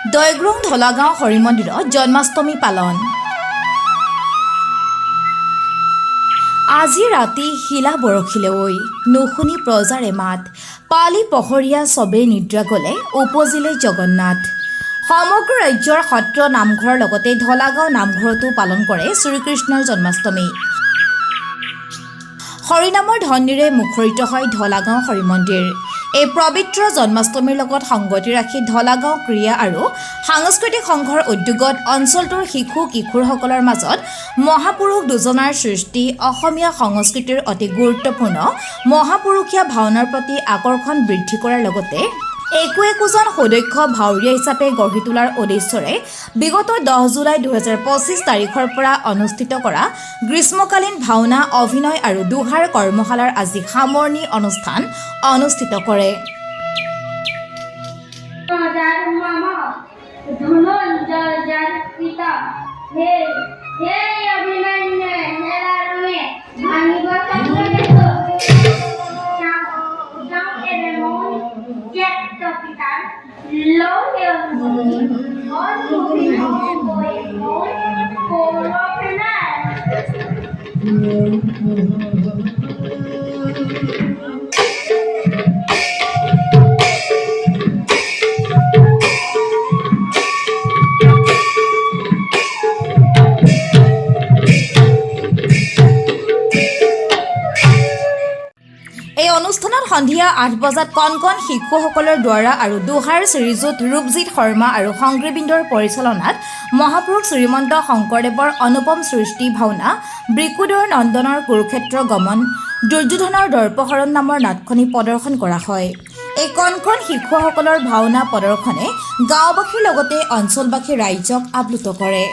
দৈগ্ৰোং ধলাগাঁও হৰিমন্দিৰত জন্মাষ্টমী পালন। আজি ৰাতি শিলা বৰষিলে ঐ, নুশুনি প্ৰজাৰে মাত, পালি পহৰীয়া চবেই নিদ্ৰা গ'লে, উপজিলে জগন্নাথ। সমগ্ৰ ৰাজ্যৰ সত্ৰ নামঘৰৰ লগতে ধলাগাঁও নামঘৰতো পালন কৰে শ্ৰীকৃষ্ণৰ জন্মাষ্টমী। হৰিনামৰ ধ্বনিৰে মুখৰিত হয় ধলাগাঁও হৰিমন্দিৰ। এই পবিত্ৰ জন্মাষ্টমীৰ লগত সংগতি ৰাখি ধলাগাঁও ক্ৰীড়া আৰু সাংস্কৃতিক সংঘৰ উদ্যোগত অঞ্চলটোৰ শিশু কিশোৰসকলৰ মাজত মহাপুৰুষ দুজনাৰ সৃষ্টি অসমীয়া সংস্কৃতিৰ অতি গুৰুত্বপূৰ্ণ মহাপুৰুষীয়া ভাওনাৰ প্ৰতি আকৰ্ষণ বৃদ্ধি কৰাৰ লগতে একো একোজন সুদক্ষ ভাৱৰীয়া হিচাপে গঢ়ি তোলাৰ উদ্দেশ্যৰে বিগত 10 জুলাই 2025 তাৰিখৰ পৰা অনুষ্ঠিত কৰা গ্ৰীষ্মকালীন ভাওনা অভিনয় আৰু দোহাৰ কৰ্মশালাৰ আজি সামৰণি অনুষ্ঠান অনুষ্ঠিত কৰে। মম ধনঞ্জয় পিতা হে হে অভিমন্যু, হেলাৰুমে ভাঙিব। যাওঁ এবে মই জ্যেষ্ঠ পিতাৰ লওঁ অনুমতি, সন্মুখীন হওঁগৈ মই কৌৰৱ সেনাৰ। এই অনুষ্ঠানত সন্ধিয়া 8 বজাত কণ কণ শিশুসকলৰ দ্বাৰা আৰু দোহাৰ শ্ৰীযুত ৰূপজিৎ শৰ্মা আৰু সংগীবৃন্দৰ পৰিচালনাত মহাপুৰুষ শ্ৰীমন্ত শংকৰদেৱৰ অনুপম সৃষ্টি ভাওনা বৃকোদৰ নন্দনৰ কুৰুক্ষেত্ৰ গমন দুৰ্যোধনৰ দৰ্পহৰণ নামৰ নাটখনি প্ৰদৰ্শন কৰা হয়। এই কণ কণ শিশুসকলৰ ভাওনা প্ৰদৰ্শনে গাঁওবাসীৰ লগতে অঞ্চলবাসী ৰাইজক আপ্লুত কৰে।